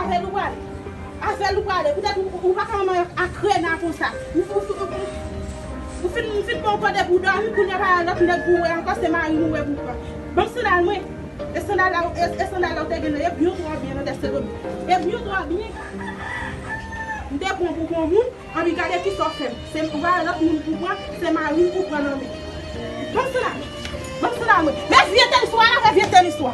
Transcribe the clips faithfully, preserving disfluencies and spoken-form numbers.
Avè l ou prale. Avè l ou prale. Poutèt ou, ou pa ka manman ak rena konsa. Ou, ou, ou, ou, ou fin, ou fin pran yon kote pou w dòmi, kounye a pa lòt nèg pou w wè ankò, se mari m ou wè pou w pran. Ban m sandal mwen. E sandal la, e, e sandal la ou te gen nan, e byen twò byen nan tèt se domi. E byen twò byen. M te pran pou bon moun. Anpi gade kisa w fè m. Se ou pa lòt moun pou pran, se mari m pou pran nan men. Ban m sandal mwen. Ban m sandal mwen. Men vye tenis ou a la, men vye tenis ou a.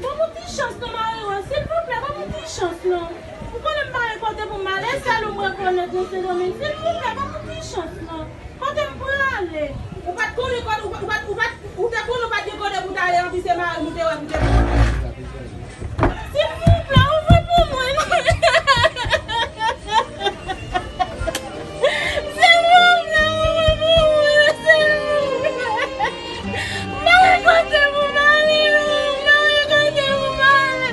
Ban m yon ti chans non, Marie Rose, silvouplè, ban m yon ti chans non. Ou konnen m pa gen kote pou m ale, sèl ou m rekonèt nan Sendomeng. Silvouplè, ban m yon ti chans non. Kote m prale? Ou pa t konnen kote, ou pa, ou pa, ou pa, ou te konnen ou pa t gen kote pou w t ale, anpi se mari m ou te wè pou te pran. Silvouplè, ouvri pou mwen non. Silvouplè, ouvri pou mwen, silvouplè. Mari kote pou mari, mari kote pou mari.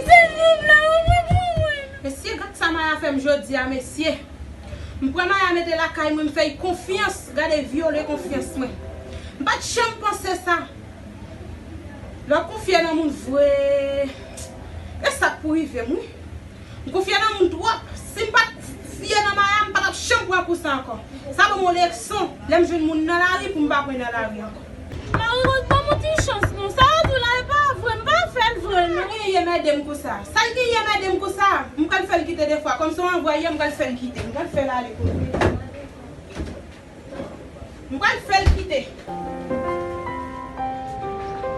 Silvouplè, ouvri pou mwen. Mesye, gad sa Maya fè m jodi a, mesye. M pran Maya mete lakay mwen, m fè l konfyans. Gade vyole konfyans mwen. M pa t janm panse sa. Lè w konfye nan moun vre, e sa k pou rive m, wi. M konfye nan moun twòp. Si m pa t fye nan Maya, m pa t ap janm pran kou sa ankò. Sa ban m yon leson. Lè m jwenn moun nan lari, pou m pa pran nan lari ankò. Marie Rose, ban m yon ti chans non. Sa w di la, e pa vre. M pa fè l vre non. Sa genyen m ede m konsa? Sa genyen m ede m konsa? M pral fè l kite de fwa. Kòm se yon anvwaye, m pral fè l kite. M pral fè l ale pou l. M pral fè l kite.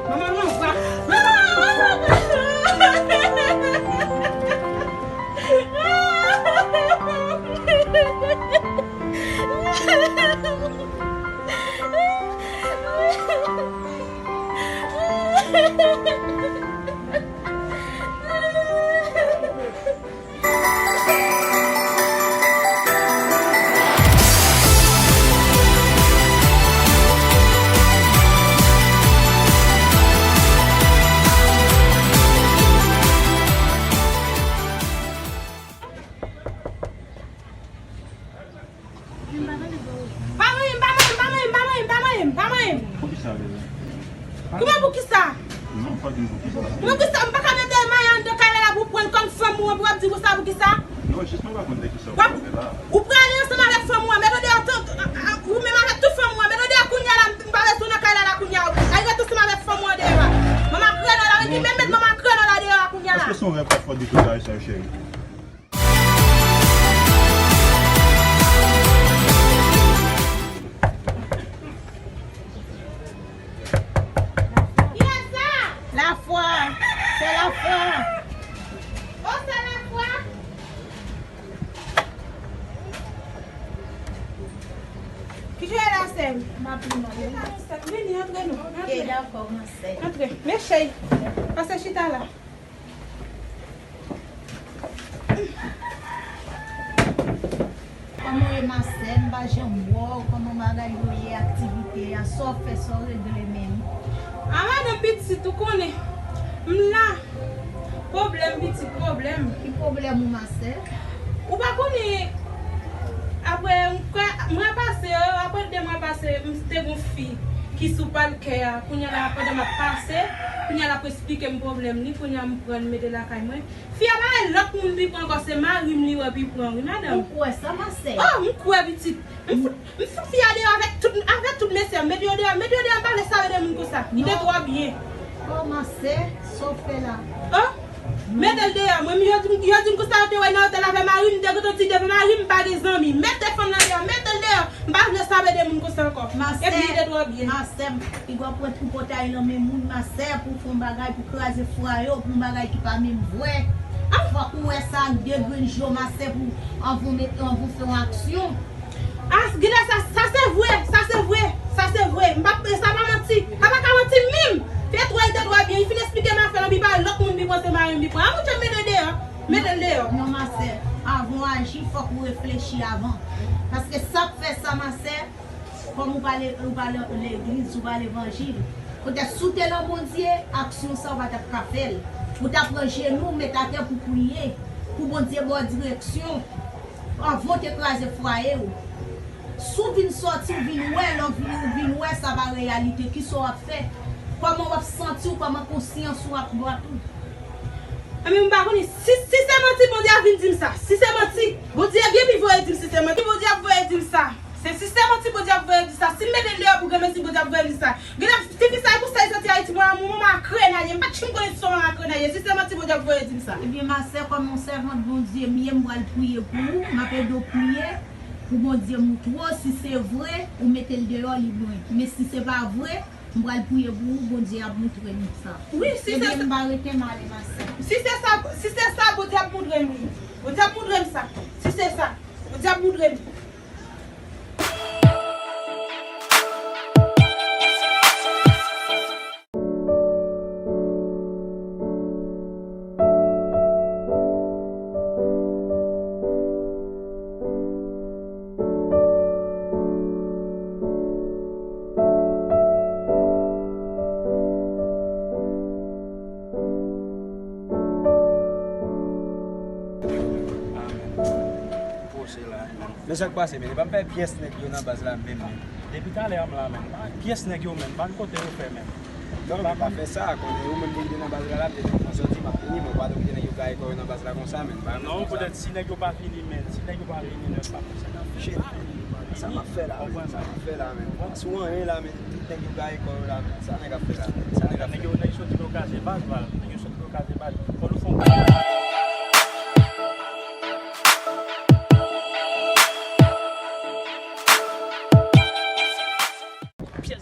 Manman m anvwa. Pa manyen m, pa manyen m, pa manyen m, pa manyen m, pa manyen m, pa manyen m. Poukisa, bebe? Kouman poukisa? Non, pa di m poukisa. Poukisa? M pa ka mete Maya anndan kay la pou pran l kòm fanm ou an pou w ap di konsa poukisa? Non, jis mwen pa konn de kisa w ap pale la. Ou prale ansanm avèk fanm ou an, mete w deyò, ou menm avèk tout fanm ou an, mete w deyò kounye a la, m pa bezwen w nan kay la la kounye a. Al ret ansanm avèk fanm ou an deyò a. Manman kreno la, wi, ki menm met manman kreno la deyò a kounye a la. Èske se yon rèv k ap fè w dekouraje sa yo, cheri? Kiyès sa? Lafwa. Se Lafwa. O, se Lafwa? Ki jwe la, sè m? M ap li mande. Vini, antre non. Antre. Ok, dakò, ma sè. Antre. Men chèy. Pase chita la. Kòman w ye, ma sè? M pa janm wè w. Kòman bagay yo ye, aktivite a? Sa w fè, sa w regle menm? A, madanm pitit, ou konnen. M la. Pwoblèm, pitit, pwoblèm. Ki pwoblèm ou, ma sè? Ou pa konnen, apre, m kwè, mwa pase yo, apre de mwa pase, m te gon fi ki sou palkè a. Kounye a la, pandan m ap pase, kounye a l ap esplike m pwoblèm li, kounye a m pran l mete lakay mwen. Fi a pa wè lòt moun pi pran ankò, se mari m li wè pi pran, wi, madanm. Ou kwè sa, ma sè? Oh, m kwè, pitit. M fout, m fout fi a deyò avèk tout, avèk tout mesye a. M mete yo deyò, m mete yo deyò, m pa vle save de moun konsa. Li te twò byen. Oh, ma sè, sa w fè la? Oh, mete l deyò. Mwen, yo di m, yo di m konsa yo te wè nan otèl avè mari m, m te gentan di devan mari m, m pa gen zanmi. Mete fanm nan deyò, mete l deyò. M pa vle save de moun konsa ankò. Epi li te twò byen. Ma sè, m, piga w pran tripotay nan men moun, ma sè, pou fè yon bagay, pou kraze fwaye w, pou yon bagay ki pa menm vre. Fòk ou wè sa ak de grenn je w, ma sè, pou anvan w mete, anvan w fè yon aksyon. Ah, gade sa, sa se vre, sa se vre, sa se vre. M pa, sa pa manti, sa pa ka manti menm. Fè twò, li te twò byen, li fin esplike m afè l, anpi pa lòt moun pi pran, se mari m pi pran. Ah, Bondye, mete l deyò, mete l deyò. Non, ma sè, avan w aji, fòk ou reflechi avan. Paske sa k fè sa, ma sè, kòm ou pa le, ou pa le, legliz, ou pa levanjil. Poutèt si w te nan Bondye, aksyon sa w pa t ap ka fè l. Ou t ap pran jenou, met atè pou priye, pou Bondye ba w direksyon. Anvan w te kraze fwaye w. Si w vin sòti, w vin wè, lè w vin, w vin wè sa pa reyalite, kisa w ap fè? Kòman w ap santi w, kòman konsyans ou ap ba tou. Enben, m pa konnen. Si, si se manti, Bondye ap vin di m sa. Si se manti, Bondye byen pi voye di m si se manti. Bondye ap voye di m sa. Se si se manti, Bondye ap voye di sa. Si m mete l deyò pou granmesi, Bondye ap voye di sa. Gade, tifi sa, e pou sa li soti Ayiti, mon amour, manman a krenaye. M pa t janm konnen si se manman a krenaye. Si se manti, Bondye ap voye di m sa. Ebyen, ma sè, kòm yon sèvant Bondye m ye, m pral priye pou ou. M ap ede w priye pou Bondye moutre w si se vre, ou mete l deyò, li bon. Men si se pa vre, m pral priye pou ou, Bondye ap moutre m sa. Wi, si se sa. Ebyen, m pa rete, m ale, ma sè. Si se sa, si se sa, Bondye ap moutre m li. Bondye ap moutre m sa. Si se sa, Bondye ap moutre m. Men sa k pase, men, epa m fè pyès nèg yo nan baz la menm, men. Depi talè a m la, men. Pa pyès nèg yo, men. Pa kote yo fè, men. Non, men pa fè sa, konnen ou menm ki te nan baz la, la, m te gen yon sòti, m ap vini, men ou pa dwe kite nèg yo gaye kò yo nan baz la konsa, men. Pa... Non, poutèt si nèg yo pa vini, men, si nèg yo pa vini, nèg pa konsa. Shit. Sa m ap fè la, men, sa m ap fè la, men. Si w anyen la, men, tout nèg yo gaye kò yo la, men. Sa nèg ap fè la, men. Sa nèg ap fè. Nèg yo, nèg yo soti pou yo kraze baz la, nèg yo soti pou yo kraze baz. Fò nou fè yon...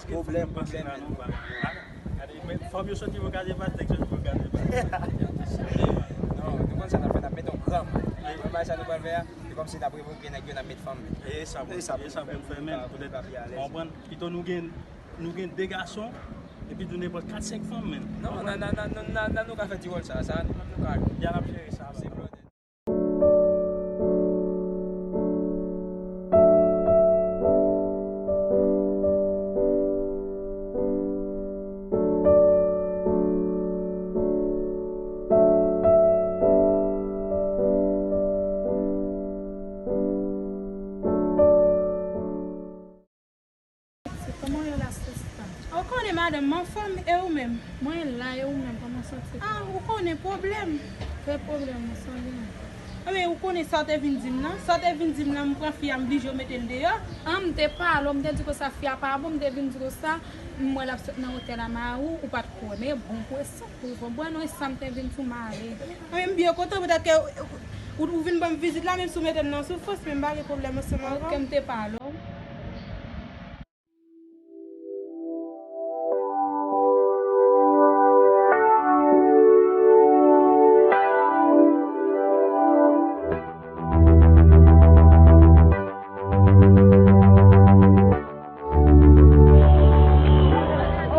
Pwoblèm, pwoblèm, men. Gade, men fanm yo soti pou yo kraze baz, nèg soti pou yo kraze baz. Non, nou konn sa n ap fè, n ap mete yon gran men. Mwen bay sa nou pral fè a, se kòmsi n ap revoke nèg yo, n ap met fanm, men. E sa pou, e sa pou n fè, men. Poutèt, konprann, pito nou gen, nou gen de gason, epi nou nenpòt kat, senk fanm, men. Non, nan, nan, nou ka fè ti wòl sa, sa, nou, nou ka. Ya n ap jere sa, se blòdè. Se kòman w ye la, sista? Ou konnen, madanm, m anfòm, e ou menm? Mwen la, e ou menm, kòman w santi? Ah, ou konnen pwoblèm. Ki pwoblèm ou santi? Anben, ou konnen sa w te vin di m nan? Sa w te vin di m nan, m pran fi a, m blije w mete l deyò. An, m te pale w, m te di konsa fi a pa bon, m te vin di konsa, m wè l ap sot nan otèl a mari w, ou pa t konnen, bon, pou e sa, ou konprann, wi, sa m te vin sou mari. Anben, m byen kontan, poutèt ke ou, ou vin ban m vizit la, menm si w mete m nan soufrans, men m pa gen pwoblèm ansanm avè w. Ok, m te pale w.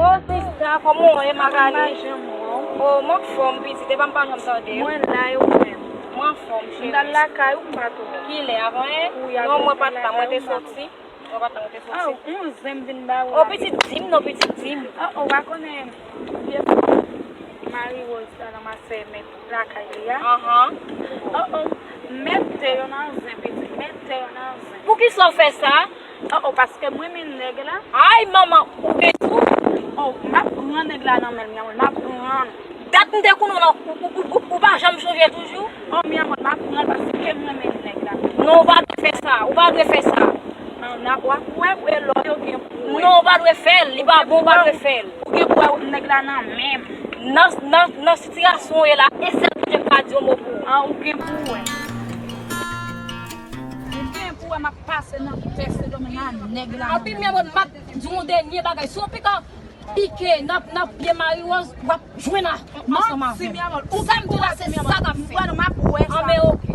Oh, sista, kòman w ye, Magali? Oh, m anfòm, pitit, epa m pa janm tande w. Mwen la, e ou menm? Mwen anfòm, cheri. M t al lakay ou, m pa twò. Kilè, avan yè? Non, mwen pa t la, mwen te soti. Ou pa t la, ou te soti. Oh, yon zen m vin ba ou la. Oh, pitit, di m non, pitit, di m. Oh, oh, ou pa konnen vye Mari Rose la nan masè mèt lakay li a? Ahan. Oh, oh, mete yo nan zen, pitit, mete yo nan zen. Poukisa w fè sa? Oh, oh, paske m renmen nèg la. Ay, manman, ou te tou? Oh, m ap pran nèg la nan men l, m ap pran. Dat m te konnen w nan, ou, ou, ou, ou, ou pa janm chanje toujou? Oh, mi amor, m ap pran l paske m renmen nèg la. Non, ou pa dwe fè sa, ou pa dwe fè sa. Nan, nan, w ap wè, wè lò yo gen pou wè. Non, ou pa dwe fè l, li pa bon, ou pa dwe fè l. Ou gen pou wè nèg la nan men m. Nan, nan, nan sitiyasyon w ye la, e sèl Bondye k ka di yon mo pou ou. An, ou gen pou wè. Ou gen pou wè, m ap pase nan pè Sendomeng a nèg la nan men m. Anpi, mi amor, m ap di w yon dènye bagay. Si w pika pike nan, nan pye Mari Rose, w ap jwenn a, ansanm avè m. Sa m di w la, se sa k ap fèt. Anben, oke.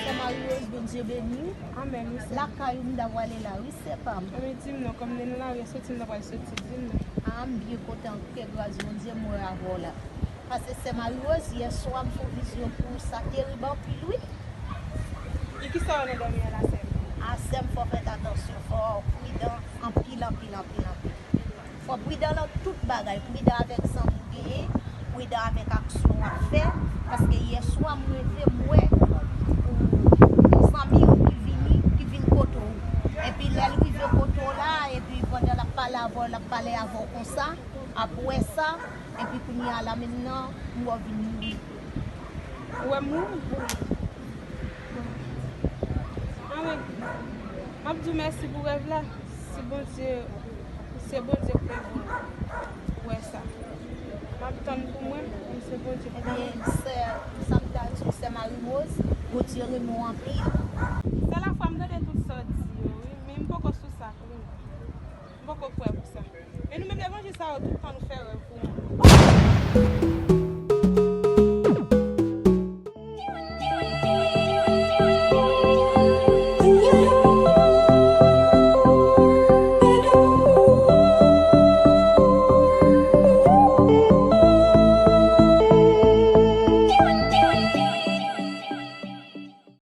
Sè Mari Rose, Bondye beni w. Amèn, wi, sè. Lakay ou m ta pwale la, wi, sè pa m. Anben, di m non, kòm m te nan lari a soti, m ta pral soti, di m non. A, m byen kontan, anpil gras Bondye, m wè avè w la. Paske sè Mari Rose, yè swa m fè yon vizyon pou ou, sa terib anpil, wi. E kisa w wè nan dòmi an la, sè m? A, sè m, fò w fè atansyon, fò w pridan anpil, anpil, anpil, anpil. Fò w pridan nan tout bagay, pridan avèk zanmi w genyen, pridan avèk aksyon w ap fè, paske yè swa m reve, m wè ou Avè w konsa, ap wè sa, epi kounye a la menm nan, m wè w vin mouri. Ou wè m mouri? Wi. Anben, m ap di w mèsi pou rèv la. Si Bondye, se Bondye k te voye w wè sa. M ap tann pou mwen, men se Bondye k voye m. Ebyen, sè, sa m ta di w, sè Marie Rose, Bondye renmen w anpil. Sè Lafwa, m tande tout sa w di yo, wi, men m poko sou sa, wi. M poko kwè pou sa. Men nou menm levanjil sa yo, tout tan nou fè rèv pou moun.